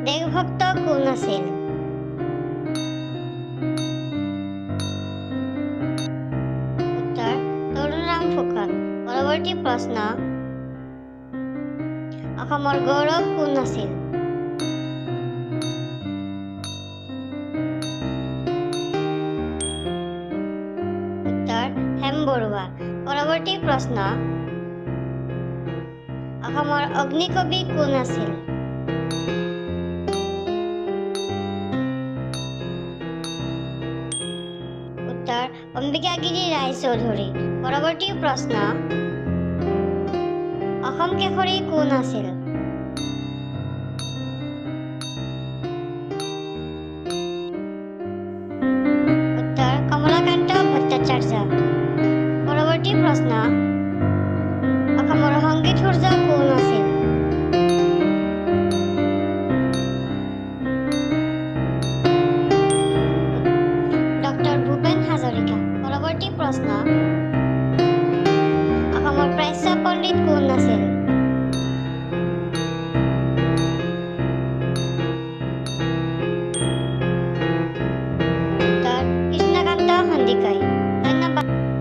দেশভক্ত কোন আছিল? উত্তৰ তৰুণৰাম ফুকন। পৰৱৰ্তী প্ৰশ্ন, অসমৰ গৌৰৱ কোন আছিল? উত্তৰ হেম বৰুৱা। পৰৱৰ্তী প্ৰশ্ন, অসমৰ অগ্নিকবি কোন আছিল? উত্তৰ অম্বিকাগিৰি ৰায়চৌধুৰী। পৰৱৰ্তী প্ৰশ্ন, অসম কেশৰী কোন আছিল?